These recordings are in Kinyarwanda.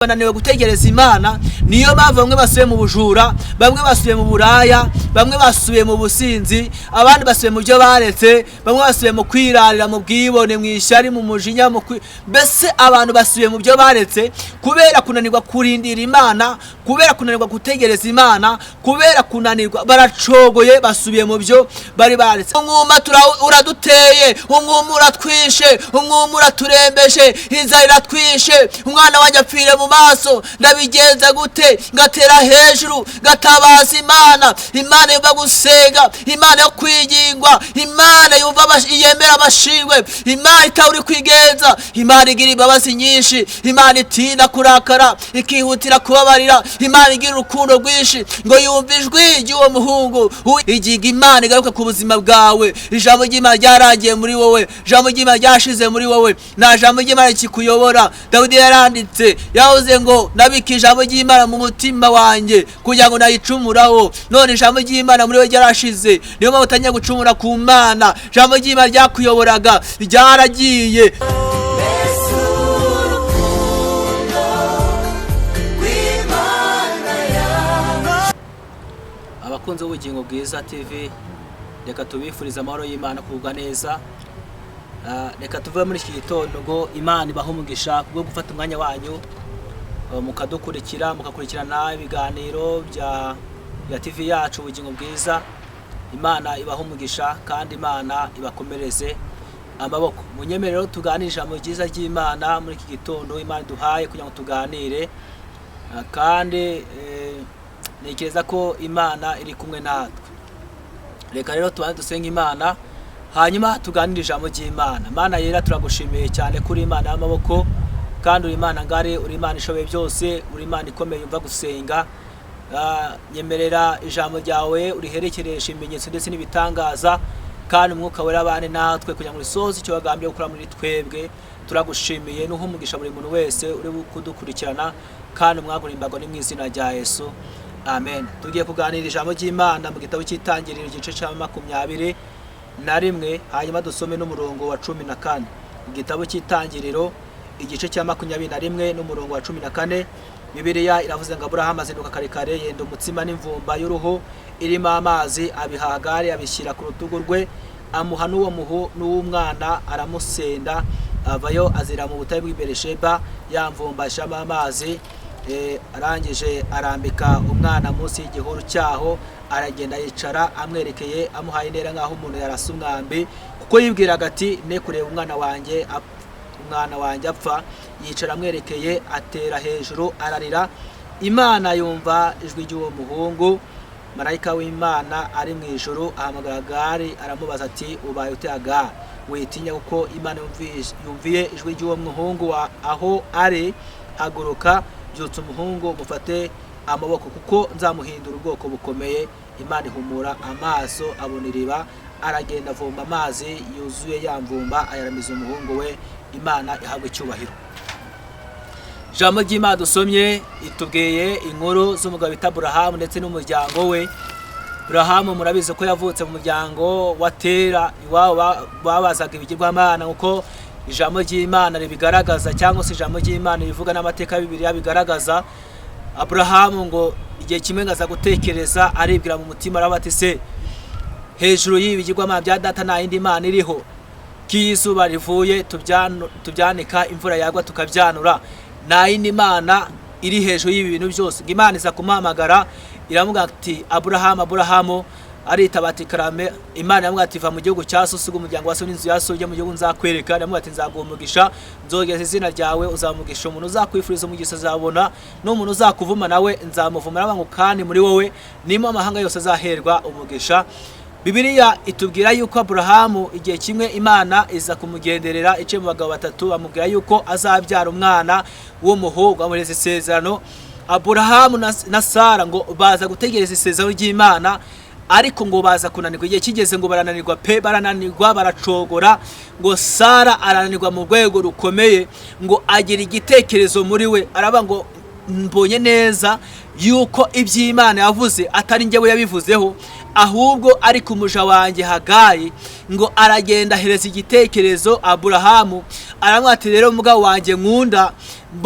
Bananiwe gutegereza Imana. Niyo mpamvu bamwe basubiye mu bujura, bamwe basubiye mu buraya, bamwe basubiye mu businzi, abandi basubiye mu byo baretse, bamwe basubiye mu kwirarira, mu bwibone, mu ishyari, mu mujinya, mbese abantu basubiye mu byo baretse kubera kunanirwa kurindira Imana, kubera kunanirwa gutegereza Imana, kubera kunanirwa baracogoye, basubiye mu byo bari baretse. Umwuma uraduteye, umwuma uratwishe, umwuma uraturembeje, inzara iratwishe, umwana wanjye apfire mu maso, ndabigenza gute? Ngatera hejuru, ngatabaza Imana. Imana yumva gusenga, Imana yo kwigingwa, Imana yumva yemera amashimwe, Imana itawuri kwigenza, Imana igira imbabazi nyinshi, Imana itinda kurakara, ikihutira kubabarira, Imana igira urukundo rwinshi. Ngo yumva ijwi ry'uwo muhungu. Igiga Imana igaruka ku buzima bwawe. Ijambo ry'Imana ryarangiye muri wowe, ijambo ry'Imana ryashize muri wowe, nta jambo ry'Imana rikikuyobora. Dawidi yaranditse, yavuze ngo: "Nabika ijambo ry'Imana mu mutima wanjye kugira ngo nayicumuraho." None ijambo ry'Imana muri wowe ryarashize, niyo mpamvu utangiye gucumura ku Mana. Ijambo ry'Imana ryakuyoboraga ryaragiye. Mbese urukundo rw'Imana yawe. Abakunzi b'Ubugingo Bwiza TV, reka tubifurize amahoro y'Imana, kugubwa neza. Reka tuve muri iki gitondo ngo Imana ibahe umugisha kubwo gufata umwanya wanyu, mukadukurikira, mukakurikirana ibiganiro bya TV yacu Ubugingo Bwiza. Imana ibahe umugisha kandi Imana ibakomereze amaboko. Munyemerero tuganire ijambo ryiza ry'Imana muri iki gitondo Imana iduhaye kugira ngo tuganire. Kandi ntekereza ko Imana iri kumwe natwe. Reka rero tubanze dusenge Imana, hanyuma tuganire ijambo ry'Imana. Mana yera, turagushimiye cyane kuri Imana y'amaboko, kandi uri Imana ngari, uri Imana ishoboye byose, uri Imana ikomeye yumva gusenga. Nyemerera ijambo ryawe uriherekeresha ibimenyetso ndetse n'ibitangaza, kandi Umwuka Wera abane natwe kugira ngo risohoze icyo wagambye gukora muri twebwe. Turagushimiye, nuha umugisha buri muntu wese uri kudukurikirana, kandi umwagura imbago, ni mu izina rya Yesu, amen. Tugiye kuganira ijambo ry'Imana mu gitabo cy'Itangiriro, igice cya 21, hanyuma dusome n'umurongo wa 14. Igitabo cy'Itangiriro, igice cya 21 n'umurongo wa 14. Bibiliya iravuze ngo: "Aburahamu azinduka kare kare, yenda umutsima n'imvumba y'uruhu irimo amazi, abiha Hagari, abishyira ku rutugu rwe, amuha n'uwo muhu n'uw'umwana, aramusenda, avayo azira mu butayu bw'i Berisheba. Ya mvumba ashyiramo amazi, arangije arambika umwana munsi y'igihuru cyaho, aragenda yicara amwerekeye, amuhaye intera nk'aho umuntu yarasa umwambi, kuko yibwiraga ati: 'Ne kureba umwana wanjye apfa.' Yicara amwerekeye, atera hejuru ararira. Imana yumva ijwi ry'uwo muhungu. Marayika w'Imana ari mu ijuru ahamagara Hagari, aramubaza ati: 'Ubaye ute, Hagari? Witinya, kuko Imana yumviye ijwi ry'uwo muhungu aho ari. Haguruka, byutsa umuhungu, mufate amaboko, kuko nzamuhindura ubwoko bukomeye.' Imana ihumura amaso, abona iriba, aragenda avoma amazi yuzuye ya mvumba, ayaramiza umuhungu we. Imana ihabwa icyubahiro." Ijambo ry'Imana dusomye itubwiye inkuru z'umugabo bita Aburahamu ndetse n'umuryango we. Aburahamu murabizi ko yavutse mu muryango wa Tera, iwabo babazaga ibigirwamana, kuko ijambo ry'Imana ribigaragaza, cyangwa se ijambo ry'Imana ribivuga n'amateka ya Bibiliya bigaragaza. Aburahamu ngo igihe kimwe ngo aza gutekereza, aribwira mu mutima, aravuga ati: "Se hejuru y'ibi bigirwamana bya data nta yindi mana iriho? Ko iyo izuba rivuye tubyanika, imvura yagwa tukabyanura, nta yindi mana iri hejuru y'ibi bintu byose?" Ngo Imana iza kumuhamagara, iramubwira ati: "Aburahamu, Aburahamu." Aritaba ati: "Karame." Imana iramubwira ati: "Va mu gihugu cya so, usiga umuryango wa so n'inzu ya so, ujye mu gihugu nzakwereka." Iramubwira ati: "Nzaguha umugisha, nzogeza izina ryawe, uzamugisha umuntu uzakwifuriza umugisha azabona, n'umuntu uzakuvuma nawe nzamuvuma." Aravuga ngo: "Kandi muri wowe nimo amahanga yose azaherwa umugisha." Bibiliya itubwira yuko Aburahamu igihe kimwe Imana iza kumugenderera iciye mu bagabo batatu, bamubwira yuko azabyara umwana w'umuhungu, bamuhereza isezerano. Aburahamu na Sara ngo baza gutegereza isezerano ry'Imana, ariko ngo baza kunanirwa. Igihe kigeze ngo barananirwa pe, barananirwa, baracogora. Ngo Sara arananirwa mu rwego rukomeye, ngo agira igitekerezo muri we, aravuga ngo: "Mbonye neza yuko iby'Imana yavuze atari njyewe yabivuzeho, ahubwo ari ku muja wanjye Hagayi." Ngo aragenda ahereza igitekerezo Aburahamu, aramubwira ati: "Rero mugabo wanjye nkunda,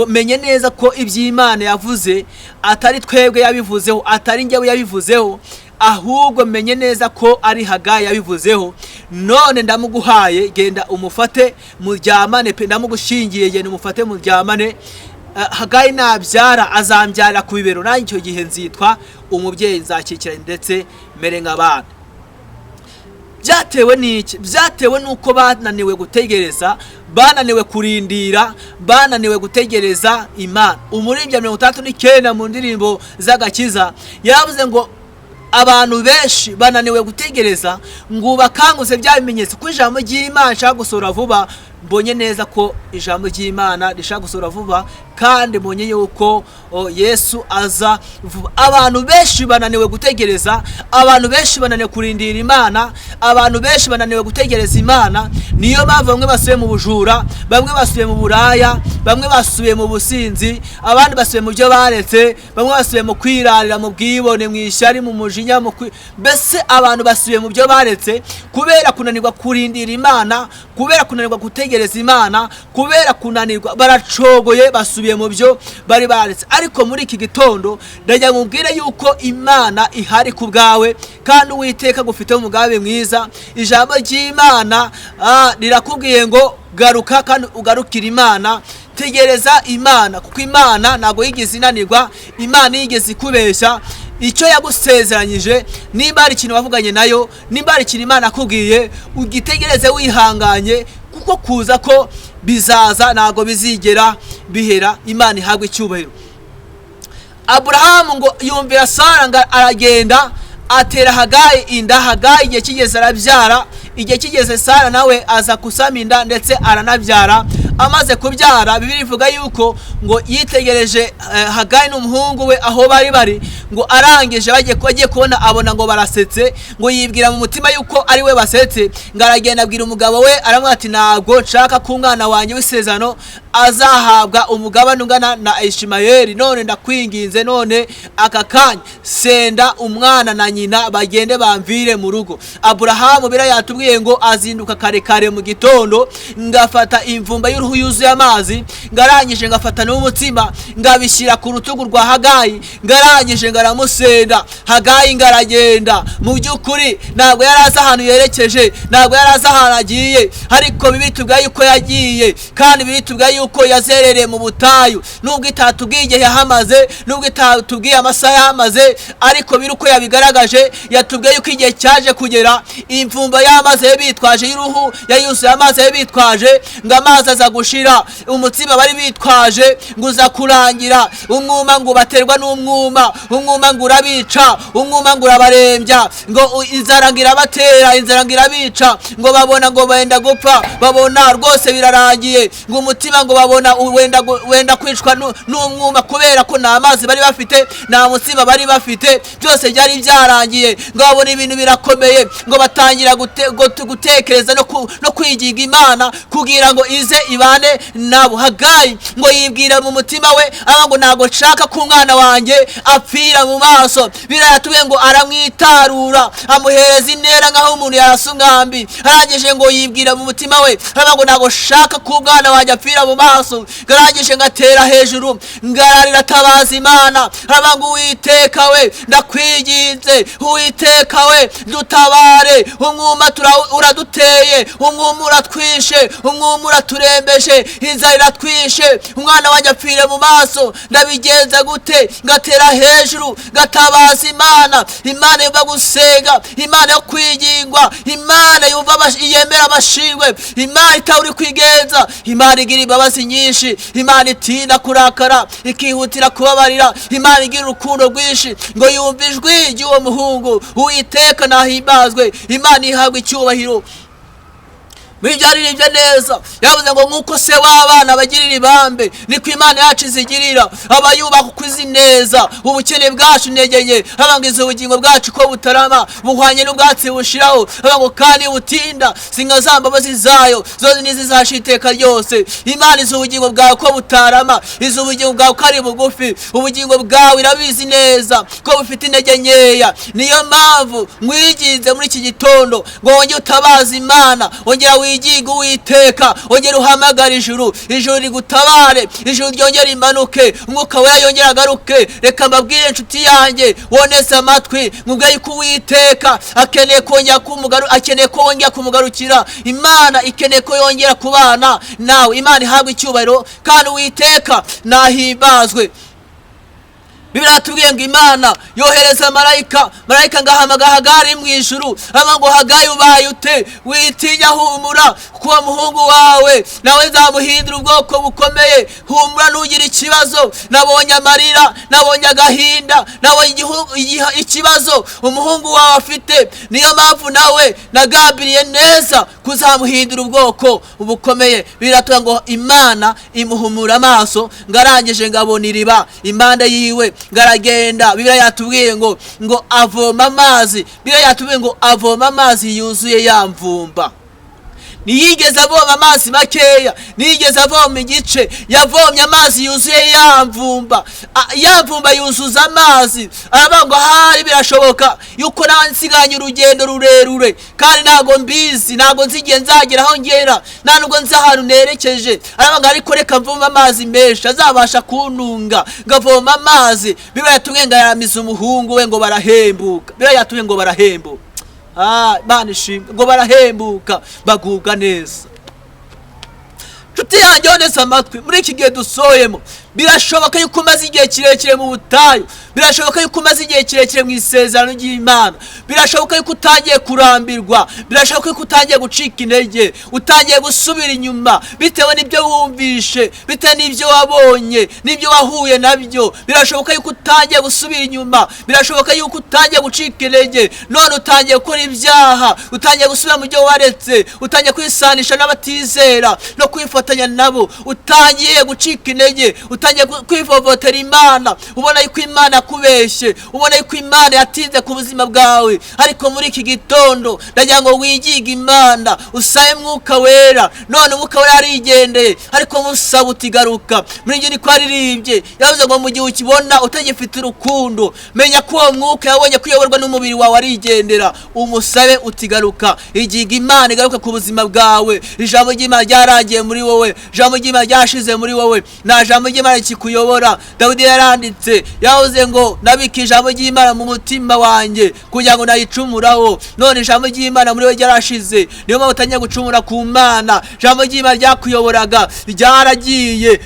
Menye neza ko iby'Imana yavuze atari twebwe yabivuzeho, atari njyewe yabivuzeho, ahubwo menye neza ko ari Hagayi yabivuzeho. None ndamuguhaye, genda umufate muryamane pe, ndamugushingiye, genda umufate muryamane. Hagayi nabyara azambyarira ku bibero, nanjye icyo gihe nzitwa umubyeyi, nzakikira ndetse mere nk'abana. Byatewe n'iki? Byatewe n'uko bananiwe gutegereza, bananiwe kurindira, bananiwe gutegereza Imana. Umuririmbyi 69 mu ndirimbo z'agakiza yaravuze ngo abantu benshi bananiwe gutegereza ngo bakanguze bya bimenyetso ko ijambo ry'Imana rishaka gusohora vuba. Mbonye neza ko ijambo ry'Imana rishaka gusohora vuba, kandi mbonye yuko Yesu aza vuba. Abantu benshi bananiwe gutegereza, abantu benshi bananiwe kurindira Imana, abantu benshi bananiwe gutegereza Imana. Niyo mpamvu bamwe basubiye mu bujura, bamwe basubiye mu buraya, bamwe basubiye mu businzi, abandi basubiye mu byo baretse, bamwe basubiye mu kwirarira, mu bwibone, mu ishyari, mu mujinya, mbese abantu basubiye mu byo baretse kubera kunanirwa kurindira Imana, kubera kunanirwa gutegereza Imana, kubera kunanirwa, baracogoye, basubiye mu byo bari baretse. Ariko muri iki gitondo ndajya mubwire yuko Imana ihari ku bwawe, kandi Uwiteka agufiteho umugambi mwiza. Ijambo ry'Imana rirakubwiye ngo garuka kandi ugarukire Imana, tegereza Imana, kuko Imana ntabwo yigeze inanirwa, Imana yigeze ikubeshya. Icyo yagusezeranyije, nimba hari ikintu wavuganye nayo, nimba hari ikintu Imana akubwiye, ugitegereze wihanganye, kuko kuza ko bizaza ntabwo bizigera bihera. Imana ihabwe icyubahiro. Aburahamu ngo yumvira Sara, ngo aragenda atera Hagayi inda. Hagayi igihe kigeze arabyara, igihe kigeze Sara nawe aza gusama inda ndetse aranabyara. Amaze kubyara, Bibiliya ivuga yuko ngo yitegereje Hagayi n'umuhungu we aho bari bari, ngo arangije bagiye kubona abona ngo barasetse, ngo yibwira mu mutima yuko ari we basetse. Ngo aragenda abwira umugabo we, aramubwira ati ntabwo nshaka ko umwana wanjye w'isezerano azahabwa umugabane ungana na Ishimayeli, none ndakwinginze, none aka kanya senda umwana na nyina bagende bamvire mu rugo. Aburahamu bira yatubwiye ngo azinduka kare kare mu gitondo, ngafata imvumba y'uruhu yuzuye amazi, ngarangije ngafata n'umutsima ngabishyira ku rutugu rwa Hagayi, ngarangije ngaramusenda. Hagayi ngaragenda. Mu by'ukuri ntabwo yari azi ahantu yerekeje, ntabwo yari azi ahantu agiye, ariko Bibiliya itubwira yuko yagiye, kandi Bibiliya itubwira yuko yazerereye mu butayu. Nubwo itatubwiye igihe yahamaze, nubwo itatubwiye amasaha yahamaze, ariko biri uko yabigaragaje, yatubwiye yuko igihe cyaje kugera, imvumba y'amazi yari bitwaje y'uruhu yayuzuye amazi yari bitwaje, ngo amazi aza gushira, umutsima bari bitwaje ngo uza kurangira, umwuma ngo baterwa n'umwuma, umwuma ngo urabica, umwuma ngo urabarembya, ngo inzara ngo irabatera, inzara ngo irabica, ngo babona ngo benda gupfa, babona rwose birarangiye, ngo umutima ngo babona wenda kwicwa n'umwuma, kubera ko nta mazi bari bafite, nta mutsima bari bafite, byose byari byarangiye. Ngo babona ibintu birakomeye, ngo batangira gutekereza no kwiginga Imana kugira ngo ize ibane nabo. Hagayi ngo yibwira mu mutima we, aba ngo ntabwo nshaka ko umwana wanjye apfira mu maso. Birayatubwiye ngo aramwitarura, amuhereza intera nk'aho umuntu yarasa umwambi. Arangije ngo yibwira mu mutima we, aba ngo ntabwo nshaka ko umwana wanjye apfira mu maso. Ngarangije ngatera hejuru, ngararira, atabaza Imana, aba ngo Uwiteka we ndakwinginze, Uwiteka we dutabare, umwuma uraduteye, umwuma uratwishe, umwuma uraturembeje, inzara iratwishe, umwana wanjye apfire mu maso, ndabigenza gute? Ngatera hejuru, ngatabaza Imana. Imana yumva gusenga, Imana yo kwingingwa, Imana yumva yemera amashimwe, Imana itawuri kwigenza, Imana igira imbabazi nyinshi, Imana itinda kurakara, ikihutira kubabarira, Imana igira urukundo rwinshi. Ngo yumve ijwi ry'uwo muhungu. Uwiteka nahimbazwe, Imana ihabwe icyubahiro. Muri byaririmbye neza, yavuze ngo nk'uko se w'abana bagirira ibambe, niko Imana yacu izigirira abayubaha, kuko izi neza ubukene bwacu intege nke. Abangiza ubugingo bwacu ko butarama, buhwanye n'ubwatsi bushiraho, ngo kandi butinda, singa za mbabazi zayo zose ntizizashira iteka ryose. Imana izi ubugingo bwawe ko butarama, izi ubugingo bwawe ko ari bugufi, ubugingo bwawe irabizi neza ko bufite intege nkeya. Niyo mpamvu nkwiginze muri iki gitondo ngo wongere utabaze Imana, wongera wiginge Uwiteka, ongera uhamagare ijuru, ijuru rigutabare, ijuru ryongere rimanuke, umwuka wera yongere agaruke. Reka mbabwire inshuti yanjye woneze amatwi, nkubwire yuko Uwiteka akeneye kongera kumugaru, akeneye ko wongera kumugarukira. Imana ikeneye ko yongera kubana nawe. Imana ihabwe icyubahiro kandi Uwiteka nahimbazwe. Bibiliya yatubwiye ngo Imana yohereza marayika, marayika ngo ahamagara Hagari mu ijuru, avuga ngo: "Hagari, ubaye ute? Witinya, humura, kuko uwo muhungu wawe nawe nzamuhindura ubwoko bukomeye. Humura, ntugire ikibazo. Nabonye amarira, nabonye agahinda, nabonye ikibazo umuhungu wawe afite. Niyo mpamvu nawe nagambiriye neza kuzamuhindura ubwoko bukomeye." Biratubwira ngo Imana imuhumura amaso, ngo arangije ngo abona iriba impande yiwe, ngo aragenda. Bibiliya yatubwiye ngo avoma amazi. Bibiliya yatubwiye ngo avoma amazi yuzuye ya mvumba. Ntiyigeze avoma amazi makeya, ntiyigeze avoma igice, yavomye amazi yuzuye ya mvumba. Ya mvumba yuzuza amazi. Aravuga ngo: "Ahari birashoboka yuko nawe nsiganye urugendo rurerure, kandi ntabwo mbizi, ntabwo nzi igihe nzagera aho ngera, nta nubwo nzi ahantu nerekeje." Aravuga ngo: "Ariko reka mvome amazi menshi azabasha kuntunga." Ngo avoma amazi. Bibiliya yatubwiye ngo ayamize umuhungu we, ngo barahembuka. Bibiliya yatubwiye ngo barahembuka. Imana ishimwe, ngo barahembuka, bagubwa neza. Nshuti yanjye wonetse amatwi, muri iki gihe dusoyemo, birashoboka yuko umaze igihe kirekire mu butayu, birashoboka yuko umaze igihe kirekire mu isezerano ry'Imana, birashoboka yuko utangiye kurambirwa, birashoboka yuko utangiye gucika intege, utangiye gusubira inyuma bitewe n'ibyo wumvishe, bitewe n'ibyo wabonye, n'ibyo wahuye nabyo. Birashoboka yuko utangiye gusubira inyuma, birashoboka yuko utangiye gucika intege, none utangiye gukora ibyaha, utangiye gusubira mu byo waretse, utangiye kwisanisha n'abatizera no kwifatanya nabo, utangiye gucika intege, utangiye kwivovotera Imana, ubona yuko Imana yakubeshye, ubona yuko Imana yatinze ku buzima bwawe. Ariko muri iki gitondo ndagira ngo wigige Imana, usabe Mwuka Wera. None Umwuka Wera yarigendeye, ariko musaba utigaruka. Muri ibyo niko aririmbye, yavuze ngo mu gihe ukibona utagifite urukundo, menya ko uwo Mwuka yabonye kuyoborwa n'umubiri wawe, arigendera. Umusabe utigaruka. Igiga Imana igaruka ku buzima bwawe. Ijambo ry'Imana ryarangiye muri wowe, ijambo ry'Imana ryashize muri wowe, nta jambo ry'Imana kikuyobora. Dawidi yaranditse, yavuze ngo: "Nabika ijambo ry'Imana mu mutima wanjye kugira ngo nayicumuraho." None ijambo ry'Imana muri wowe ryarashize, niyo mpamvu utangiye gucumura ku Mana. Ijambo ry'Imana ryakuyoboraga ryaragiye,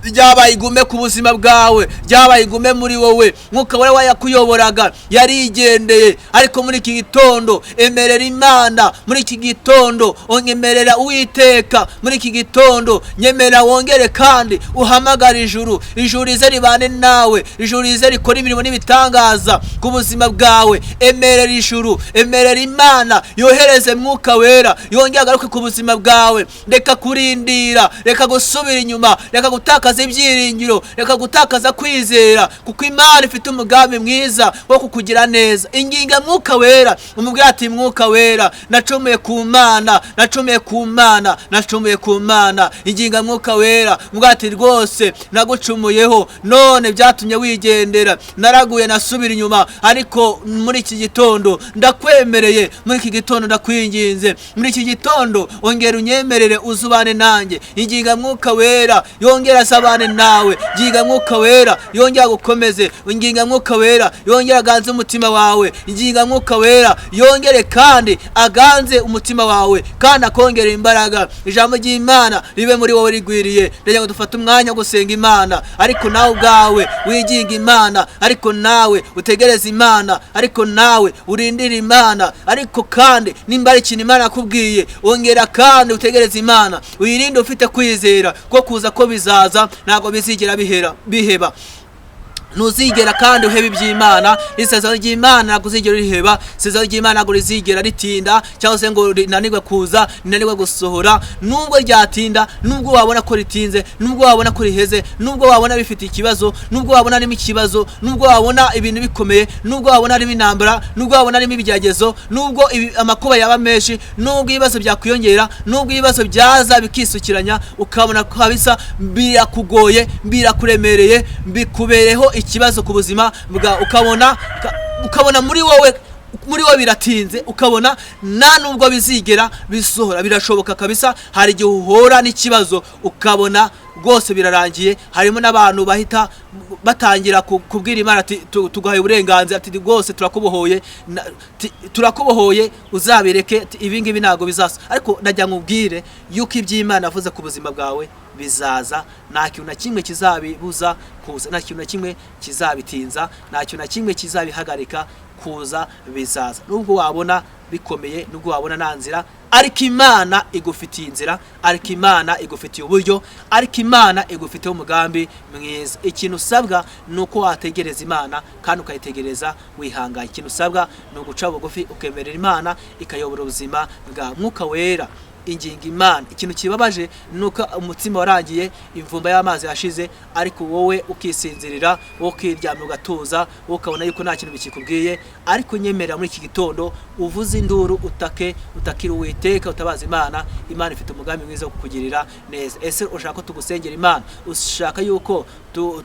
ryabaye igume ku buzima bwawe, ryabaye igume muri wowe. Mwuka Wera wayakuyoboraga yarigendeye. Ariko muri iki gitondo emerera Imana, muri iki gitondo onyemerera Uwiteka, muri iki gitondo nyemerera wongere kandi uhamagare ijuru, ijuru rize ribane nawe, ijuru rize rikora imirimo n'ibitangaza ku buzima bwawe. Emerera ijuru, emerera Imana yohereze Mwuka Wera yongere agaruke ku buzima bwawe. Reka kurindira, reka gusubira inyuma, reka gutakaza ibyiringiro, reka gutakaza kwizera, kuko Imana ifite umugambi mwiza wo kukugira neza. Inginga Mwuka Wera, umubwira ati: "Mwuka Wera, nacumuye ku Mana, nacumuye ku Mana, nacumuye ku Mana." Inginga Mwuka Wera, umubwira ati: "Rwose nagucumuyeho, none byatumye wigendera, naraguye, nasubira inyuma, ariko muri iki gitondo ndakwemereye, muri iki gitondo ndakwinginze, muri iki gitondo ongera unyemerere uzubane nanjye." Inginga Mwuka Wera yongera asabane nawe. Inginga Mwuka Wera yongera agukomeze. Inginga Mwuka Wera yongera aganze umutima wawe. Inginga Mwuka Wera yongere kandi aganze umutima wawe, kandi akongera imbaraga. Ijambo ry'Imana ribe muri wowe rigwiriye. Ndagira ngo dufate umwanya wo gusenga Imana, ariko nawe ubwawe wiginga Imana, ariko nawe utegereze Imana, ariko nawe urindire Imana. Ariko kandi nimba ari ikintu Imana yakubwiye, ongera kandi utegereze Imana, uyirinde ufite kwizera ko kuza ko bizaza, ntabwo bizigera bihera biheba. Ntuzigera kandi uheba iby'Imana. Isezerano ry'Imana ntabwo uzigera uriheba. Isezerano ry'Imana ntabwo rizigera ritinda cyangwa se ngo rinanirwe kuza, rinanirwe gusohora. Nubwo ryatinda, nubwo wabona ko ritinze, nubwo wabona ko riheze, nubwo wabona bifite ikibazo, nubwo wabona harimo ikibazo, nubwo wabona ibintu bikomeye, nubwo wabona harimo intambara, nubwo wabona harimo ibigeragezo, nubwo amakuba yaba menshi, nubwo ibibazo byakwiyongera, nubwo ibibazo byaza bikisukiranya, ukabona kabisa birakugoye, birakuremereye, bikubereho ikibazo ku buzima bwa, ukabona muri wowe. muri we biratinze, ukabona nta nubwo bizigera bisohora. Birashoboka kabisa, hari igihe uhora n'ikibazo ukabona rwose birarangiye. Harimo n'abantu bahita batangira kubwira Imana ati tuguhaye uburenganzira, ati rwose turakubohoye, turakubohoye, uzabireke, ati ibi ngibi ntabwo bizaza. Ariko najya nkubwire yuko iby'Imana yavuze ku buzima bwawe bizaza, nta kintu na kimwe kizabibuza kuza, nta kintu na kimwe kizabitinza, nta kintu na kimwe kizabihagarika kuza, bizaza. Nubwo wabona bikomeye, nubwo wabona nta nzira, ariko Imana igufitiye inzira, ariko Imana igufitiye uburyo, ariko Imana igufitiye umugambi mwiza. Ikintu usabwa ni uko wategereza Imana kandi ukayitegereza wihanganye. Ikintu usabwa ni uguca bugufi, ukemerera Imana ikayobora ubuzima bwawe. Mwuka Wera, ingingo Imana. Ikintu kibabaje ni uko umutsima warangiye, imvumba y'amazi yashize, ariko wowe ukisinzirira, wowe ukiryamira ugatuza, wowe ukabona yuko nta kintu bikikubwiye. Ariko nyemerera muri iki gitondo uvuze induru, utake, utakira Uwiteka, utabaza Imana. Imana ifite umugambi mwiza wo kukugirira neza. Ese ushaka ko tugusengera Imana? Ushaka yuko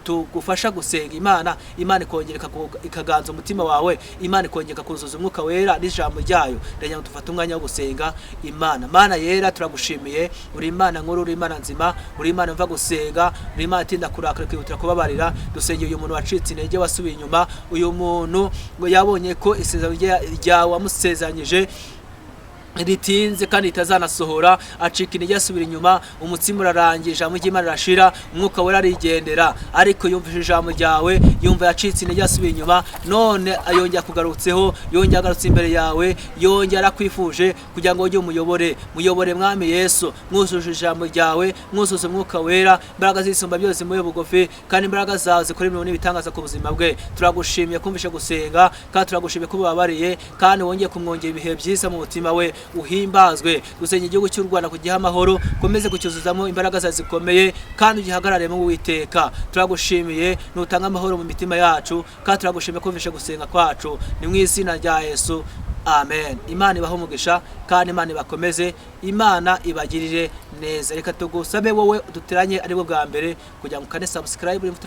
tugufasha gusenga Imana, Imana ikongera ikaganza umutima wawe, Imana ikongera ikakuzuza Umwuka Wera n'ijambo ryayo? Ndagira ngo dufate umwanya wo gusenga Imana. Mana Yera, turagushimiye, uri Imana nkuru, uri Imana nzima, uri Imana mva gusenga, uri Imana itinda kurakara, kwihutira kubabarira. Dusengeye uyu muntu wacitse intege, wasubiye inyuma, uyu muntu ngo yabonye ko isezerano ryawe wamusezeranyije ritinze kandi ritazanasohora, acika intege, asubira inyuma. Umutsima urarangiye, ijambo ry'Imana rirashira, Umwuka Wera arigendera, ariko yumvise ijambo ryawe, yumva yacitse intege, asubiye inyuma, none yongera kugarutseho, yongera agarutse imbere yawe, yongera arakwifuje kugira ngo ujye umuyobore. Muyobore Mwami Yesu, mwuzuje ijambo ryawe, mwuzuze Umwuka Wera, imbaraga z'Isumba byose zimuhe bugufi, kandi imbaraga zawe zikora imirimo n'ibitangaza ku buzima bwe. Turagushimiye kumvishe gusenga, kandi turagushimiye ko ubabariye, kandi wongeye kumwongera ibihe byiza mu mutima we. Uhimbazwe. Gusenga igihugu cy'u Rwanda kugiha amahoro, ukomeze kucyuzuzamo imbaraga zawe zikomeye, kandi ugihagararemo Uwiteka. Turagushimiye nutanga amahoro mu mitima yacu, kandi turagushimiye kumvishe gusenga kwacu. Ni mu izina rya Yesu, amen. Imana ibahe umugisha, kandi Imana ibakomeze, Imana ibagirire neza. Reka tugusabe wowe duteranye aribwo bwa mbere kugira ngo ukande subscribe niba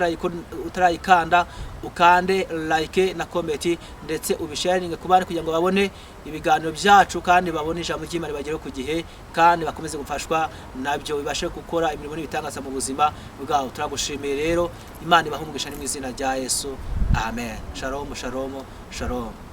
utarayikanda, ukande like na comment, ndetse ubisharinge ku bandi kugira ngo babone ibiganiro byacu, kandi babone ijambo ry'Imana ribagereho ku gihe, kandi bakomeze gufashwa nabyo, bibashe gukora imirimo n'ibitangaza mu buzima bwabo. Turagushimiye rero, Imana ibahe umugisha, ni mu izina rya Yesu, amen. Shalom, shalom, shalom.